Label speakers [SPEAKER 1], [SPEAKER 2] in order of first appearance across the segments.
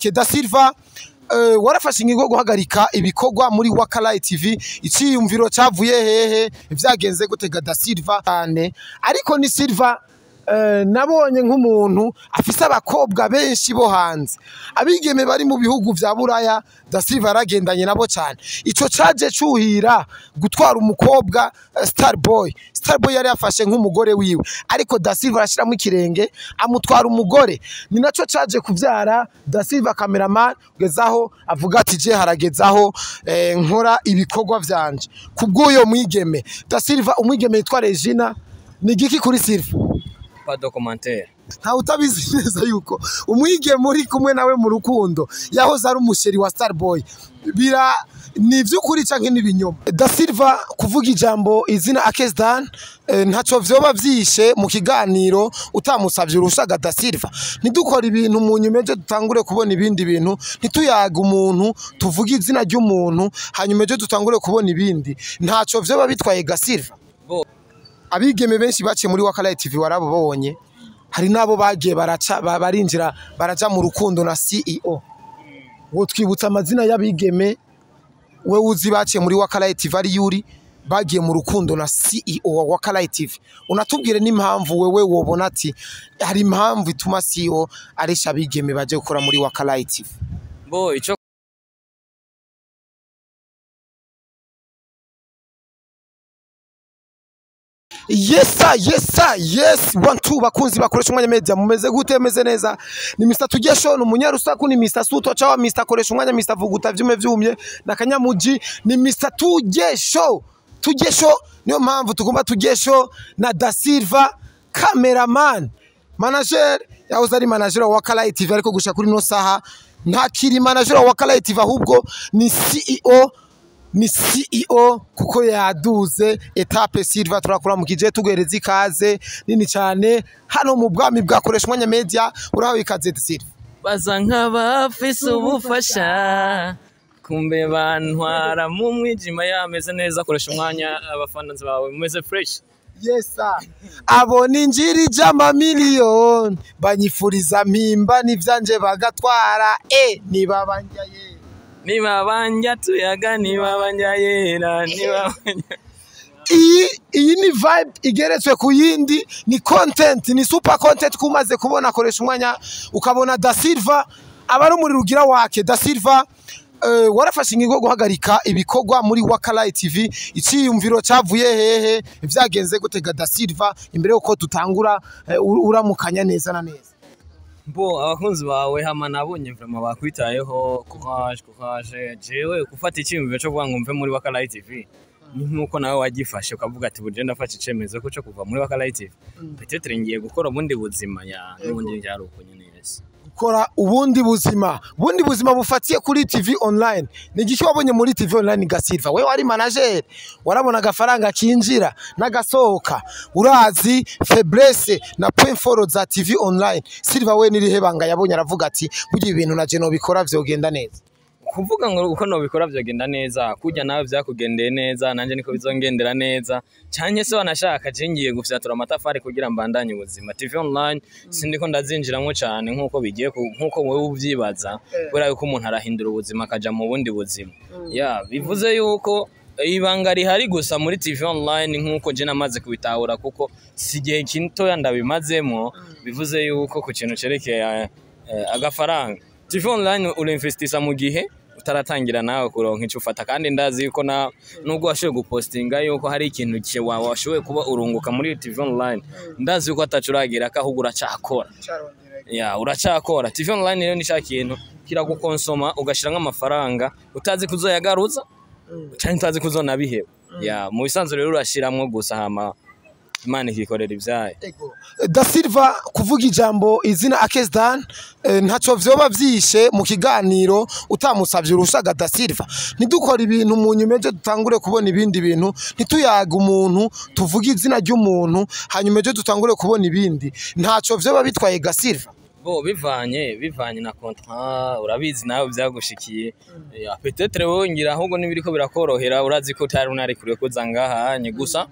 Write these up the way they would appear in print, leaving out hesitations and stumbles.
[SPEAKER 1] Da Silva, warafashe ingingo yo guhagarika ibikorwa muri Wakalight TV. Iciyumviro cavuye hehe? Vyagenze gute ga Da Silva? Cyane ariko ni Silva, nabonye nk'umuntu afise abakobwa benshi bo hanze, abigeme bari mu bihugu vya Buraya. Da Silva yaragendanye nabo cyane. Ico caje cuhira gutwara umukobwa, Star Boy. Star Boy yari yafashe nk'umugore wiwe, ariko Da Silva arashiramo ikirenge amutwara umugore. Ni naco caje kuvyara Da Silva cameraman kugezaho avuga ati: "Je haragezaho nkora ibikorwa vyanje kubw'uyo mwigeme." Da Silva, umwigeme yitwa Regina ni igiki kuri Silva?
[SPEAKER 2] Pas de commentaire.
[SPEAKER 1] Ntawe utabizi neza yuko umwigeme uri kumwe nawe mu rukundo yahoze ari umusheri wa Starboy. Bira ni ivy'ukuri canke n'ibinyoma? Da Silva, kuvuga ijambo izina Akezdan, ntaco vyoba vyishe mu kiganiro utamusavye urusaga. Da Silva, ntidukora ibintu mu nyuma ejo dutangure kubona ibindi bintu. Ntituyaga umuntu, tuvuge izina ry'umuntu, hanyuma ejo dutangure kubona ibindi. Ntaco vyoba bitwaye ga Silva?
[SPEAKER 2] Bo.
[SPEAKER 1] Abigeme benshi baciye muri Wakalight TV warabobonye, hari n'abo bagiye baraca barinjira baraja mu rukundo na CEO. Wo twibutsa amazina y'abigeme we uzi baciye muri Wakalight TV ari yuri bagiye mu rukundo na CEO wa Wakalight TV, unatubwire n'impamvu wewe wobona ati hari impamvu ituma CEO aresha abigeme baje gukora muri Wakalight TV.
[SPEAKER 2] Bo, ico
[SPEAKER 1] Yesa, yesa, yes, one two. Bakunzi bakoresha umwanya media, mumeze gute? Meze neza? Ni Mr Tugesho, ni umunyarusaku, ni Mr Suto chawa, Mr koresha umwanya, Mr Vuguta vyume vyumye na kanyamuji, ni Mr Tugesho. Tugesho, niyo mpamvu tugomba Tugesho na Da Silva cameraman manager. Yahoze ari manager wa Wakalight TV, ariko gushika kuri no saha ntakiri manager wa Wakalight TV, ahubwo ni CEO, ni CEO kuko yaduze étape. Silva, turakuramukije, tuguhereza ikaze nini cyane hano mu bwami bwakoresha umwanya media. Urahawe ikaze, Silva.
[SPEAKER 2] Baza nk'abafise ubufasha, kumbe bantwara mu mwijima. Yameze neza, koresha umwanya, abafana bawe mumeze fresh?
[SPEAKER 1] Yes sir. Abo ninjirije amamiliyoni banyifuriza mpimba n'ivyanje bagatwara, niba ye.
[SPEAKER 2] Niba banja tuyaga, niba banja yera, niba banja.
[SPEAKER 1] Iyi ni vibe igeretswe ku yindi, ni content, ni super content. Kumaze kubona akoresha umwanya ukabona Da Silva aba ari umuriro ugira wake. Da Silva, warafashe ingingo yo guhagarika ibikorwa muri Wakalight TV. Iciyumviro cavuye hehe? Vyagenze gute ga Da Silva? Imbere yuko tutangura, uramukanya neza na neza.
[SPEAKER 2] Bo, abakunzi bawe hama nabonye vraiment bakwitayeho. Courage, courage. Jewe gufata icyiyumviro cyo kuvuga ngo mve muri Wakalight TV ni nkuko nawe wagifashe ukavuga ati: "Buje ndafashe icemezo ko cyo kuva muri Wakalight TV, peut-être ngiye gukora ubundi buzima." Ya, n'ubundi byari uko nyene, yes.
[SPEAKER 1] Gukora ubundi buzima, ubundi buzima bufatiye kuri TV online. Ni igiki wabonye muri TV online ga Silva? Wewe wari manager, warabona agafaranga kinjira n'agasohoka, urazi faiblesse na point fort za TV online. Silva we nirihe banga yabonye aravuga ati: "Burya ibintu na je nobikora vyogenda neza"?
[SPEAKER 2] Kuvuga ngo uko nobikora vyogenda neza, kurya nawe vyakugendeye neza, nanje niko bizongendera neza. Canke se wanashaka je ngiye gufyatura amatafari kugira mbandanye ubuzima. TV online sindiko ndazinjiramwo cane nkuko bigiye nkuko wewe uvyibaza, kubera yuko umuntu arahindura ubuzima akaja mu bundi buzima. Ya, bivuze yuko ibanga rihari gusa muri TV online, nkuko je namaze kubitahura, kuko si igihe gitoya ndabimazemo, bivuze yuko ku kintu cerekeye agafaranga, TV online urinvestisa mu gihe utaratangira nawe kuronka icyo ufata. Kandi ndazi yuko na nubwo washoboye gupostinga yuko hari ikintu washoboye kuba urunguka muri TV online, ndazi yuko atacuragira ko, ahubwo uracakora. Ya, uracakora. TV online rero ni cya kintu kiragukonsoma, ugashiramwo amafaranga utazi kuzoyagaruza canke utazi kuzonabiheba. Ya, mu bisanzwe rero urashiramwo gusa, hama Imana ikikorera ivyayo.
[SPEAKER 1] Ego. Da Silva, kuvuga ijambo izina Akezdan, ntaco vyoba vyishe mu kiganiro utamusavye urusaga. Da Silva, ntidukora ibintu mu nyuma ejo dutangure kubona ibindi bintu. Ntituyaga umuntu, tuvuge izina ry'umuntu, hanyuma ejo dutangure kubona ibindi. Ntaco vyoba bitwaye ga Silva?
[SPEAKER 2] Bo, bivanye na contrat, urabizi nawe vyagushikiye. Ya, peut-être wowe ngira ahubwo nibiriko birakorohera, urazi ko utari unari kure kuza ngahanye gusa.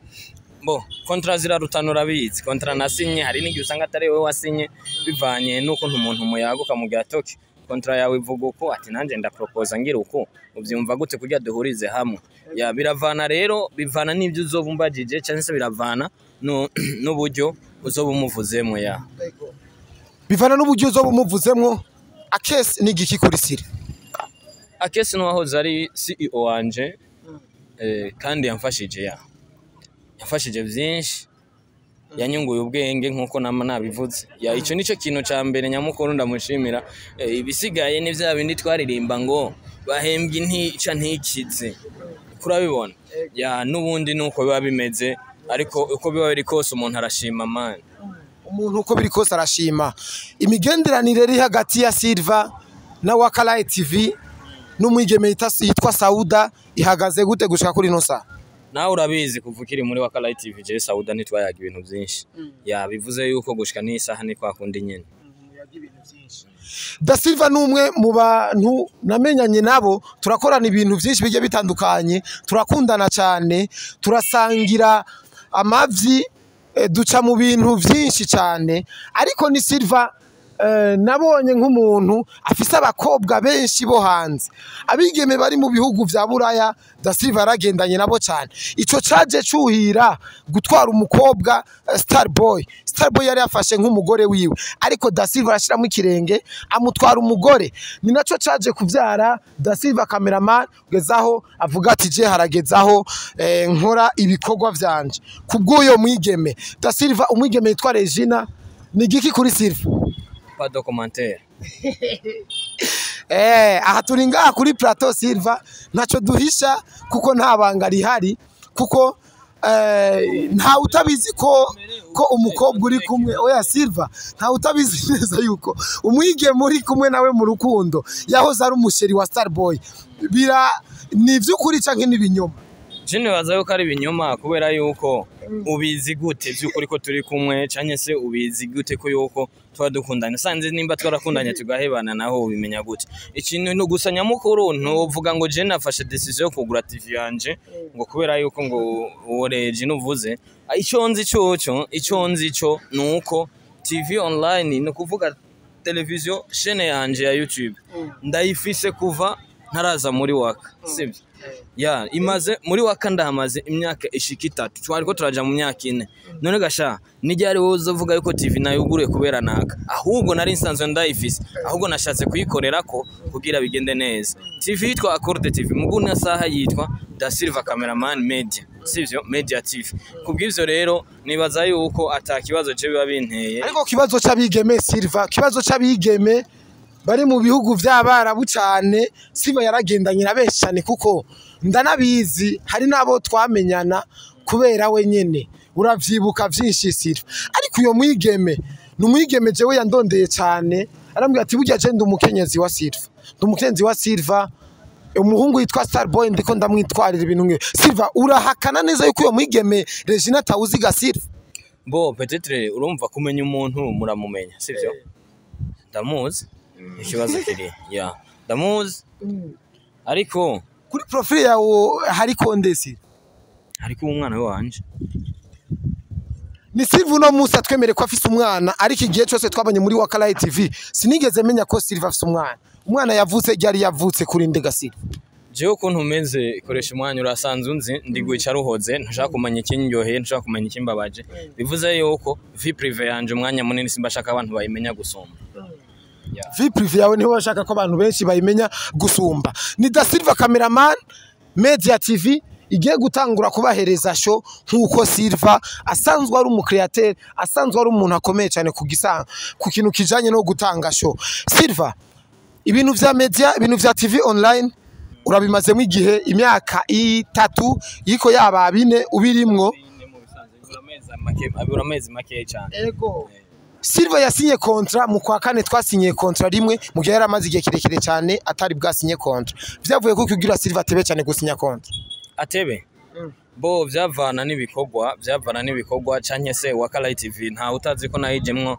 [SPEAKER 2] Bo, contrat zirarutana, urabizi. Contrat nasinye, hari n'igihe usanga atari wowe wasinye, bivanye n'ukuntu umuntu muyaga ukamubwira ati: "Okay, Contrat yawe ivuga uko, ati nanjye ndaproposa ngira uko, uvyumva gute kugira duhurize hamwe? Ya, biravana rero, bivana n'ibyo uzoba umbajije, cyangwa se biravana n'uburyo uzoba umuvuzemo, ya.
[SPEAKER 1] Bivana n'uburyo uzoba umuvuzemwo. Akesi ni igiki kuri Silva?
[SPEAKER 2] Akesi n'uwahoze ari CEO wanje, kandi yamfashije, ya, yamfashije byinshi, yanyunguye ubwenge nkuko nama nabivuze. Ya, icyo nicyo kintu ca mbere nyamukuru ndamushimira. Ibisigaye ni vya bindi twaririmba ngo bahembwe intica ntikize, kurabibona, ya, n'ubundi nuko biba bimeze, ariko uko biba biri kose umuntu arashima, man.
[SPEAKER 1] Umuntu uko biri kose arashima. Imigenderanire iri hagati ya Silva na Wakalayi TV n'umwigeme yitwa Sauda ihagaze gute gushika kuri ino saha?
[SPEAKER 2] Nawe urabizi, kuva ukiri muri Wakalayi TV, jewe Sauda ntitwayaga ibintu byinshi. Ya, bivuze yuko gushika n'isaha ni kwa kundi nyene.
[SPEAKER 1] Da Silva ni umwe mu bantu namenyanye nabo, turakorana ibintu byinshi bigiye bitandukanye, turakundana cyane, turasangira amavyi, duca mu bintu byinshi cyane. Ariko ni Silva nabonye nk'umuntu afise abakobwa benshi bo hanze, abigeme bari mu bihugu vya Buraya. Da Silva yaragendanye nabo cyane. Ico caje cuhira gutwara umukobwa Starboy. Starboy yari yafashe nk'umugore wiwe, ariko Da Silva arashiramo ikirenge amutwara umugore. Ni naco caje kuvyara Da Silva cameraman kugezaho avuga ati je haragezaho nkora ibikorwa vyanje kubw'uyo mwigeme. Da Silva, umwigeme yitwa Regina ni igiki kuri Silva?
[SPEAKER 2] Pas de commentaire.
[SPEAKER 1] Aha turi ngaha kuri plateau, Silva, ntaco duhisha kuko nta banga rihari, kuko nta utabizi ko umukobwa uri kumwe, oya Silva, nta utabizi neza yuko umwigeme uri kumwe nawe mu rukundo yahoze ari umusheri wa Starboy. Bira ni ivy'ukuri canke n'ibinyoma?
[SPEAKER 2] Je nibaza yuko ari ibinyoma, kubera yuko ubizi gute by'ukuri ko turi kumwe, canke se ubizi gute ko yuko tuba dukundanye? Sanze nimba twarakundanye tugahebana, naho ubimenya gute? Ikintu no gusa nyamukuru, ntuvuga ngo je nafashe decision yo kugura TV yanje ngo kubera yuko ngo uwo Reji nuvuze. Ico nzi coco, ico nzi co nuko TV online, ni ukuvuga televiziyo, chaîne yanje ya YouTube, ndayifise kuva ntaraza muri Waka, sibyo? Ya, imaze muri Waka, ndahamaze imyaka ishika 3, twariko turaja mu myaka 4. None gasha nijyari wowe uzovuga yuko TV nayuguruye kubera naka? Ahubwo nari nsanzwe ndayifise, ahubwo nashatse kuyikorera ko kugira bigende neza. TV yitwa Accord TV, muguna saha yitwa Da Silva Cameraman Media, sivyo? Media TV. Kubw'ivyo rero nibaza yuko ata kibazo je biba binteye.
[SPEAKER 1] Ariko kibazo c'abigeme, Silva, kibazo c'abigeme bari mu bihugu vy'Abarabu cane, Silva yaragendanye na benshi cane, kuko ndanabizi hari n'abo twamenyana kubera we nyene. Uravyibuka vyinshi, Silva. Ariko uyo mwigeme ni umwigeme jewe yandondeye cane, arambwira ati burya je ndi umukenyezi wa Silva, ndi umukenyezi wa Silva, umuhungu yitwa Starboy ndiko ndamwitwarira ibintu nk'ivyo. Silva, urahakana neza yuko uyo mwigeme Regina atawuziga, Silva?
[SPEAKER 2] Bo, peut-être urumva kumenya umuntu muramumenya, sivyo? Ndamuzi, ikibazo kiri, ya, ndamuzi, ariko
[SPEAKER 1] Kuri profile yawe hariko nde, Silva?
[SPEAKER 2] Ariko umwana wanje.
[SPEAKER 1] Ni Silva uno munsi atwemere ko afise umwana, ariko igihe cyose twabonye muri Wakalayi TV sinigeze menya ko Silva afise umwana. Umwana yavutse ryari? Yavutse kuri ndega, Silva?
[SPEAKER 2] Jewe ukuntu umeze, koresha umwanya, urasanzwe unzi, ndi gwica ruhoze, ntushaka kumenya ikinyoheye, ntushaka kumenya ikimbabaje. Bivuze yuko vie privée yanje umwanya munini simbashaka abantu bayimenya gusumba.
[SPEAKER 1] Vie privée yawe niho bashaka ko abantu benshi bayimenya gusumba. Ni Da Silva Cameraman Media TV igiye gutangura kubahereza show, nk'uko Silva asanzwe ari umucreateur, asanzwe ari umuntu akomeye cyane ku gisa ku kintu kijanye no gutanga show. Silva, ibintu vya media, ibintu vya TV online urabimazemo igihe, imyaka 3 yiko yaba 4 ubirimwo.
[SPEAKER 2] Abura amezi make cyane.
[SPEAKER 1] Ego. Silva yasinye contrat mu kwa kane, twasinye contrat rimwe mu gihe yari amaze igihe kirekire cyane atari bwasinye contrat. Vyavuye ko kugira Silva atebe cyane gusinya contrat.
[SPEAKER 2] Atebe bo, vyavana n'ibikorwa canke se Wakalayi TV nta utazi ko nayijemwo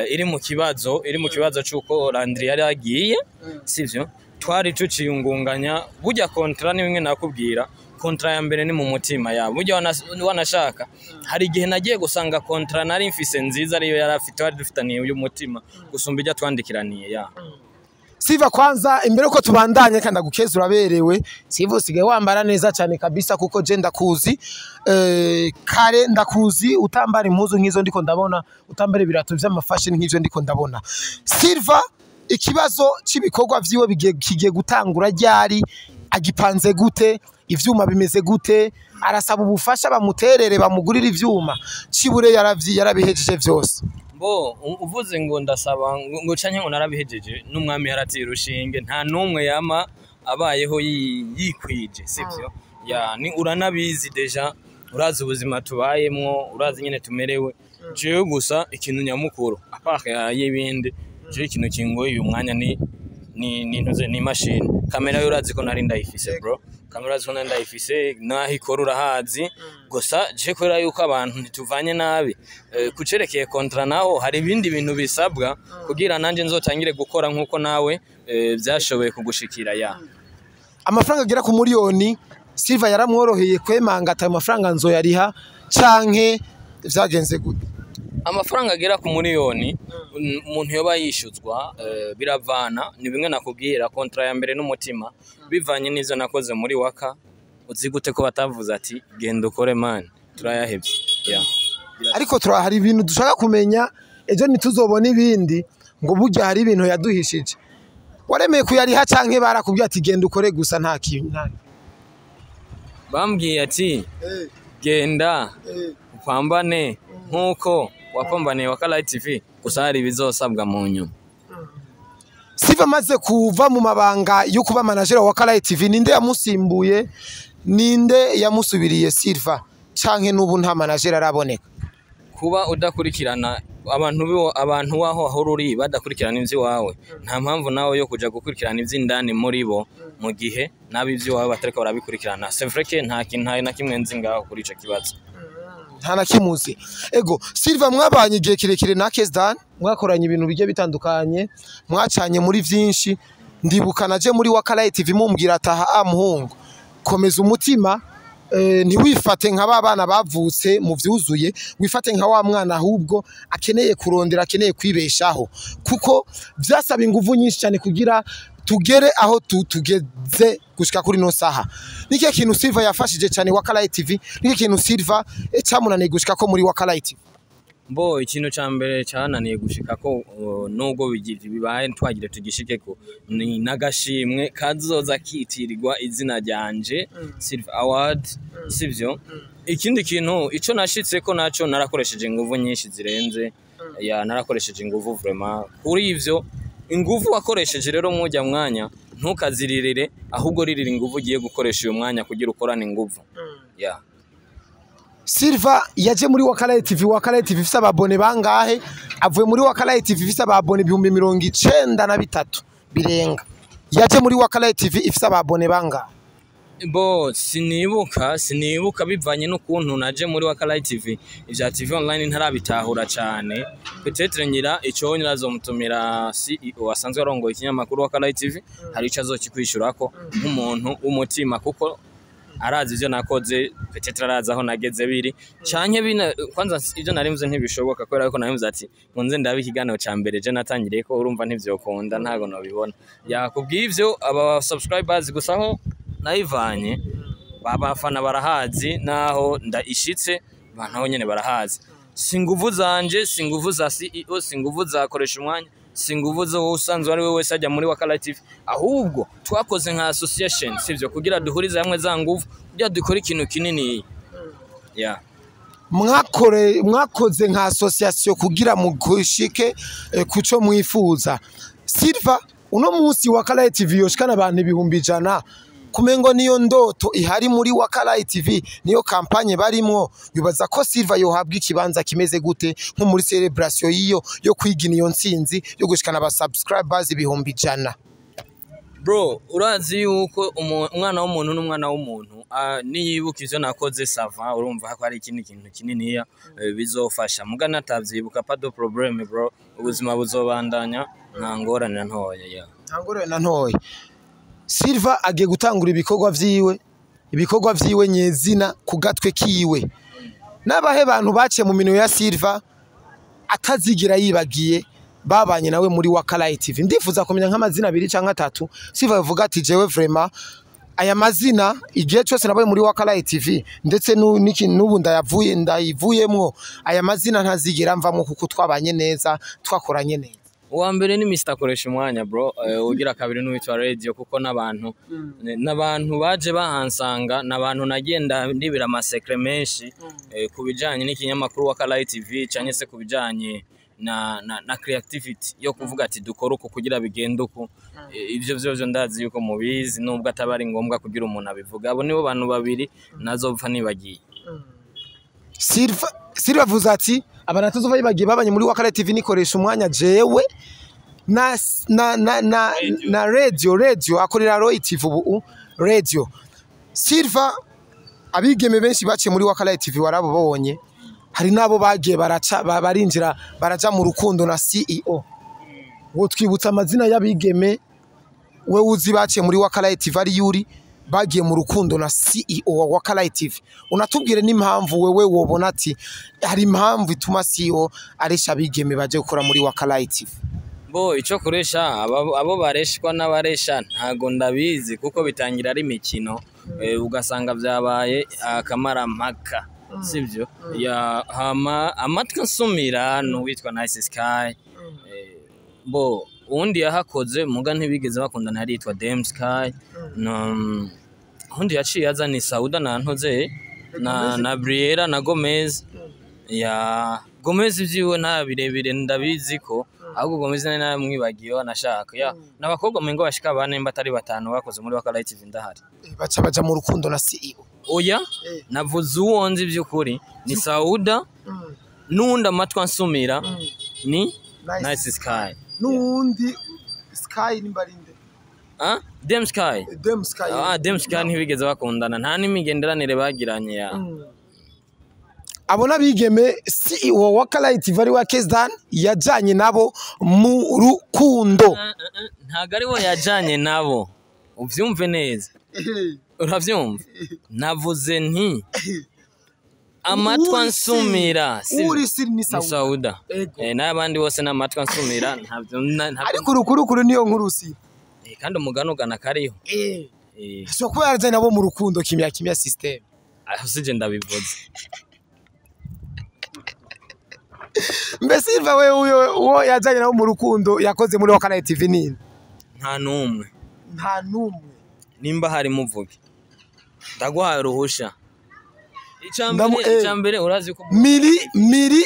[SPEAKER 2] iri mu kibazo c'uko Landry yari yagiye, sivyo? Twari tuciyungunganya. Burya contrat ni bimwe nakubwira, contrat ya mbere ni mu mutima ya burya wanashaka. Hari igihe nagiye gusanga contrat nari mfise nziza ariyo yari afite, twari dufitaniye uyu mutima gusumba ijya twandikiraniye, ya.
[SPEAKER 1] Silva, kwanza imbere uko tubandanye kandi agukeza, uraberewe Silva, usigaye wambara neza cyane kabisa, kuko je ndakuzi kare, ndakuzi utambara impuzu nk'izo ndiko ndabona, utambara ibirato vy'amafashion nk'ivyo ndiko ndabona. Silva, ikibazo c'ibikorwa vyiwe kigiye gutangura ryari? Agipanze gute? Ivyuma bimeze gute? Arasaba ubufasha bamuterere, bamugurire ivyuma, cibure yarabihejeje vyose?
[SPEAKER 2] Bo uvuze ngo ndasaba ngo canke ngo narabihejeje, n'umwami yaratira urushinge, nta n'umwe yama abayeho yikwije, sivyo? Ya, ni uranabizi déjà, urazi ubuzima tubayemwo, urazi nyene tumerewe. Jewe gusa ikintu nyamukuru à part y'ibindi, jewe ikintu kingoye uyu mwanya ni ntuze, ni machine kamera yo. Urazi ko nari ndayifise, bro, kamera urazi ko nari ndayifise, naho ikora urahazi. Gusa je kubera yuko abantu ntituvanye nabi, kucerekeye contrat naho hari ibindi bintu bisabwa kugira nanje nzotangire gukora nkuko nawe byashoboye kugushikira, ya.
[SPEAKER 1] Amafaranga agera ku miliyoni, Silva yaramworoheye kwemanga ati ayo mafaranga nzoyariha, canke vyagenze gute?
[SPEAKER 2] Amafaranga agera ku miliyoni umuntu yoba yishyuzwa, biravana, ni bimwe nakubwira, contrat ya mbere n'umutima, bivanye n'ivyo nakoze muri Waka. Uzi gute ko batavuze ati genda ukore man, turayahevye, ya.
[SPEAKER 1] Ariko hari ibintu dushaka kumenya, ejo ntituzobona ibindi ngo burya hari ibintu yaduhishije. Waremeye kuyariha canke barakubwiye ati genda ukore gusa, nta kintu
[SPEAKER 2] Bambwiye ati genda upambane nk'uko wapambaniye Waka Light TV, gusa hari ibizosabwa mu nyuma.
[SPEAKER 1] Silva amaze kuva mu mabanga yo kuba manager wa Waka Light TV, ninde yamusimbuye? Ninde yamusubiriye Silva, canke n'ubu nta manager araboneka?
[SPEAKER 2] Kuba udakurikirana abantu abantu waho wahora uri badakurikirana ivy'iwawe, nta mpamvu nawe yo kuja gukurikirana ivy'indani muri bo mu gihe nabo ivy'iwawe batariko barabikurikirana. C'est vrai que nta kintu, nta na kimwe nzi ngaho kuri ico kibazo.
[SPEAKER 1] Nta na kimuzi. Ego Silva, mwabanye igihe kirekire na Kesdan, mwakoranye ibintu bigiye bitandukanye, mwacanye muri vyinshi. Ndibuka naje muri Waka Light TV mumbwira ataha a muhungu, komeza umutima, ntiwifate nka ba bana bavutse mu vyuzuye, wifate nka wa mwana ahubwo akeneye kurondera, akeneye kwibeshaho, kuko vyasaba inguvu nyinshi cyane kugira tugere aho tugeze gushika kuri no saha. Niki kintu Silva yafashije cyane Waka Light TV? Niki kintu Silva cyamunaniye gushika ko muri Waka Light TV?
[SPEAKER 2] Mbo ikintu ca mbere cananiye gushika ko, nubwo bibaye twagire tugishikeko, ni n'agashimwe kazoza kitirirwa izina ryanje, Silver Award, sivyo? Ikindi kintu ico nashitseko naco, narakoresheje inguvu nyinshi zirenze, ya, narakoresheje inguvu vraiment. Kuri ivyo inguvu wakoresheje rero mujya mwanya ntukaziririre, ahubwo ririra inguvu ugiye gukoresha uyu mwanya kugira ukorane inguvu, ya.
[SPEAKER 1] Silva yaje muri Waka Light TV, Waka Light TV ifise ababone bangahe? Avuye muri Waka Light TV ifise ababone 93,000 birenga. Yaje muri Waka Light TV ifise ababone bangahe?
[SPEAKER 2] Bo sinibuka bivanye n'ukuntu naje muri Waka Light TV, ivya TV online ntarabitahura cane. Peut-être ngira ico nyirazomutumira CEO asanzwe arongoye ikinyamakuru Waka Light TV, hari ico azokikwishurako nk'umuntu w'umutima, kuko arazi ivyo nakoze, peut-être arazi aho nageze biri canke bina. Kwanza ivyo narimvuze ntibishoboka, kubera ko narimvuze ati ngo nze ndabe ikiganiro ca mbere je natangiriye ko, urumva ntivyokunda, ntago nobibona yakubw'ivyo. Aba subscribers gusa aho nayivanye abafana barahazi, naho ndaishitse abantu nyene barahazi. Si nguvu zanje, si nguvu za CEO, si nguvu za koresha umwanya, si nguvu zo usanzwe ari we wese ajya muri Waka Light TV, ahubwo twakoze nka association, sivyo, kugira duhurize hamwe za nguvu kugira dukore ikintu kinini, yeah.
[SPEAKER 1] Mwakoze nka association kugira mugushike kuco mwifuza. Silva, uno munsi Waka Light TV yoshikana abantu 100,000, kumengo niyo ndoto ihari muri Waka Light TV, niyo campagne barimwo. Bibaza ko Silva yohabwa ikibanza kimeze gute nko muri celebration yiyo yo kwigina iyo ntsinzi yo gushikana aba subscribers 100,000?
[SPEAKER 2] Bro, urazi yuko umwana w'umuntu n'umwana w'umuntu, niyibuka ivyo nakoze, ça va, urumva ko hari ikindi kintu kininiya bizofasha. Muga natavyibuka, pas de problème bro, ubuzima buzobandanya, nta ngorane na ntoya, yeah.
[SPEAKER 1] Nta ngorane na ntoya. Silva agiye gutangura ibikorwa vyiwe nyezina ku gatwe kiwe. N'abahe bantu baciye mu minwe ya Silva atazigira yibagiye? Babanye nawe muri Wakalight TV, ndifuza kumenya nk'amazina abiri canke atatu. Silva bivuga ati: "Jewe vraiment aya mazina, igihe cyose nabaye muri Wakalight TV, ndetse n'ubu ndayavuye, ndayivuyemwo, aya mazina ntazigera mvamwo kuko twabanye neza, twakoranye neza."
[SPEAKER 2] Uwa mbere ni Mr Koresha Umwanya bro. Ugira kabiri n'uwitwa Radio, kuko n'abantu baje bahansanga, n'abantu nagenda ndibira ama secrets menshi ku bijanye n'ikinyamakuru Wakalight TV, canke se ku bijanye na creativity yo kuvuga ati dukore uku kugira bigende uku. Ivyo vyovyo ndazi yuko mubizi, nubwo ataba ari ngombwa kugira umuntu abivuga. Abo nibo bantu babiri nazopfa nibagiye.
[SPEAKER 1] Silva avuze ati abantu atazova bibagiye babanye muri Wakalight TV nikoresha umwanya, jewe na radio akorera Roy TV ubu radio. Silva, abigeme benshi baciye muri Wakalight TV warabobonye, hari nabo bagiye baraca barinjira baraja mu rukundo na CEO. Wo twibutsa amazina y'abigeme we uzi baciye muri Wakalight TV, ari yuri bagiye mu rukundo na CEO wa Wakalight TV, unatubwire n'impamvu wewe wobona ati hari impamvu ituma CEO aresha abigeme baje gukora muri Wakalight TV.
[SPEAKER 2] Bo ico kuresha abo bareshwa n'abaresha ntago ndabizi, kuko bitangira ari imikino, ugasanga vyabaye akamarampaka, sivyo? Ya hama amatwi nsumira n'uwitwa Nice Sky. Bo uwundi yahakoze muga ntibigeze bakundana yaritwa Dem Sky, no uwundi yaciye aza ni Sauda na Ntoze na Briera na Gomez. Ya Gomez ivyiwe nta birebire ndabizi ko, ahubwo Gomez nari naramwibagiwe anashaka. Ya n'abakobwa mengo bashika bane mba atari batanu bakoze muri Wakalight TV ndahari.
[SPEAKER 1] Baca baja mu rukundo na CEO.
[SPEAKER 2] Oya, navuze uwo nzi by'ukuri ni Sauda, n'uwundi amatwi ansumira ni
[SPEAKER 1] Nice.
[SPEAKER 2] Nice Sky.
[SPEAKER 1] N'uwundi Sky nimbarinde.
[SPEAKER 2] Ah, Dem Sky.
[SPEAKER 1] Dem Sky.
[SPEAKER 2] Ah, Dem Sky ntibigeze bakundana, nta n'imigenderanire bagiranye ya.
[SPEAKER 1] Abo n'abigeme CEO wa Wakalight TV ari wa Kesdan yajanye nabo mu rukundo.
[SPEAKER 2] Ah, ah, ah, ntabwo ari we yajanye nabo, uvyumve neza, uravyumva? Navuze nti amatwi ansumira
[SPEAKER 1] Uri siri ni
[SPEAKER 2] ni
[SPEAKER 1] Sauda.
[SPEAKER 2] Sauda.
[SPEAKER 1] Ego.
[SPEAKER 2] N'abandi bose n'amatwi ansumira ntabyo ntabyo.
[SPEAKER 1] Ariko urukurukuru niyo nkuru si.
[SPEAKER 2] Kandi umugani ugana kariho.
[SPEAKER 1] So kuba yarajanye nabo mu rukundo kimya kimya system.
[SPEAKER 2] Aho sije ndabivuze.
[SPEAKER 1] Mbese Silva, we uyo uwo yajanye nabo mu rukundo yakoze muri Wakalight TV nini?
[SPEAKER 2] Nta n'umwe.
[SPEAKER 1] Nta n'umwe.
[SPEAKER 2] Nimba hari muvuge, ndaguhaye uruhusha. Icambere, icambere urazi ko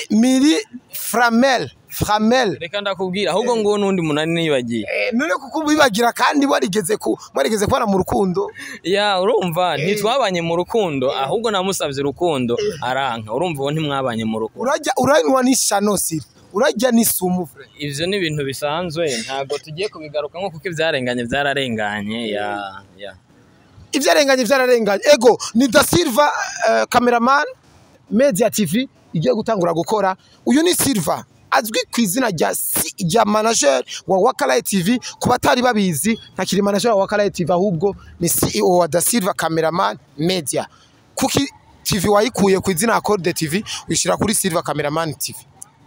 [SPEAKER 1] Miri Framel Framel.
[SPEAKER 2] Reka ndakubwira ahubwo ngo n'undi munani nibagiye.
[SPEAKER 1] None kuko bibagira kandi warigeze kubana mu rukundo.
[SPEAKER 2] Ya urumva ntitwabanye mu rukundo, ahubwo namusavye urukundo aranka. Urumva uwo ntimwabanye mu rukundo.
[SPEAKER 1] Urajya uranywa n'ishano si urajya n'isumu frère.
[SPEAKER 2] Ivyo ni ibintu bisanzwe, ntabwo tugiye kubigarukamo kuko ivyarenganye vyararenganye ya ya.
[SPEAKER 1] Ivyarenganye vyararenganye. Ego, ni Da Silva cameraman Media TV igiye gutangura gukora. Uyu ni Silva azwi ku izina rya manager wa Wakalight TV. Ku batari babizi, ntakiri manager wa Wakalight TV, ahubwo ni CEO wa Da Silva Cameraman Media. Kuki TV wayikuye ku izina Accord TV uyishira kuri Silva Cameraman TV?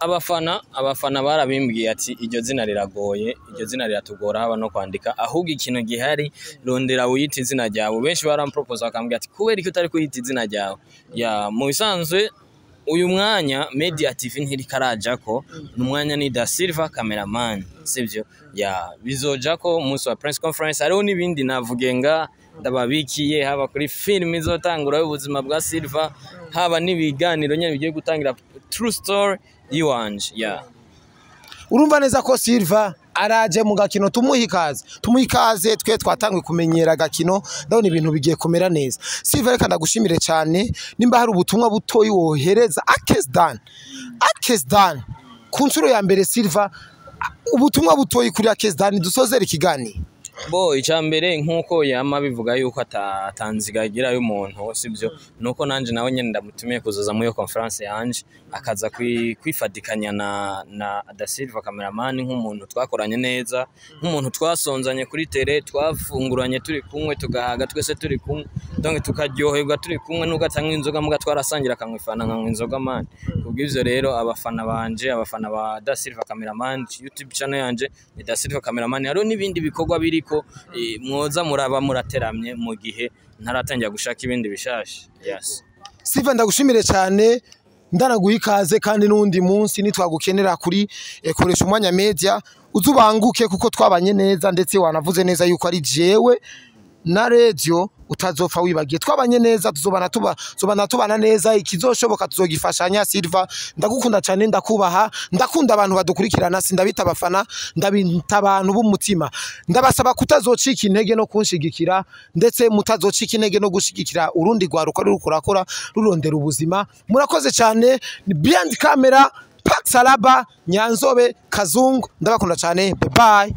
[SPEAKER 2] Abafana barabimbwiye ati iryo zina riragoye, iryo zina riratugora haba no kwandika, ahubwo ikintu gihari rondera wiyita izina ryawe. Benshi barampropose bakambwira ati kubera iki utari kuyita izina ryawe? Ya mu bisanzwe uyu mwanya Media TV ntirikaraja ko ni umwanya ni Da Silva Cameraman, sivyo? Ya bizoja ko umunsi wa press conference. Hariho n'ibindi navuge nga ndababikiye, haba kuri film izotangura y'ubuzima bwa Silva, haba n'ibiganiro nyene bigiye gutangira, true story yiwanje ya.
[SPEAKER 1] Urumva neza ko Silva araje mu gakino, tumuha ikaze, tumuha ikaze. Twe twatangiye kumenyera agakino, ndabona ibintu bigiye kumera neza. Silva, reka ndagushimire cyane. Nimba hari ubutumwa butoyi wohereza Akesdan, Akesdan ku nshuro ya mbere, Silva, ubutumwa butoyi kuri Akesdan dusozera ikiganiro.
[SPEAKER 2] Bo icambere, nkuko yama bivuga yuko atanzigagira y'umuntu, sibyo? Nuko nanje nawe nyene ndamutumiye kuzoza muri iyo conference yanje, akaza kwifadikanya na Da Silva cameraman, nk'umuntu twakoranye neza, nk'umuntu twasonzanye kuri tele, twafunguranye turi kumwe, tugahaga twese turi kumwe, donc tukaryoherwa turi kumwe, nubwo atanywa inzoga muga twarasangira, akanywa ifana nkanywa inzoga man. Kubw'ivyo rero, abafana banje, abafana ba Da Silva cameraman, YouTube channel yanje ni Da Silva cameraman, hariho n'ibindi bikorwa biriko, mwoza muraba murateramye mu gihe ntaratangira gushaka ibindi bishasha, yes.
[SPEAKER 1] Silva, ndagushimire cyane, ndanaguha ikaze, kandi n'undi munsi nitwagukenera kuri Koresha Umwanya Media uzubanguke, kuko twabanye neza, ndetse wanavuze neza yuko ari jewe na radio utazopfa wibagiye. Twabanye neza, tuzobana, tuba tuzobana, tubana neza, ikizoshoboka tuzogifashanya. Silva, ndagukunda cyane, ndakubaha, ndakunda abantu badukurikirana, sindabita abafana, ndabita abantu b'umutima. Ndabasaba kutazocika intege no kunshigikira, ndetse mutazocika intege no gushigikira urundi rwaruka ruri kurakora rurondera ubuzima. Murakoze cyane. Ni behind camera Pax Salaba Nyanzobe Kazungu, ndabakunda cyane, bye bye.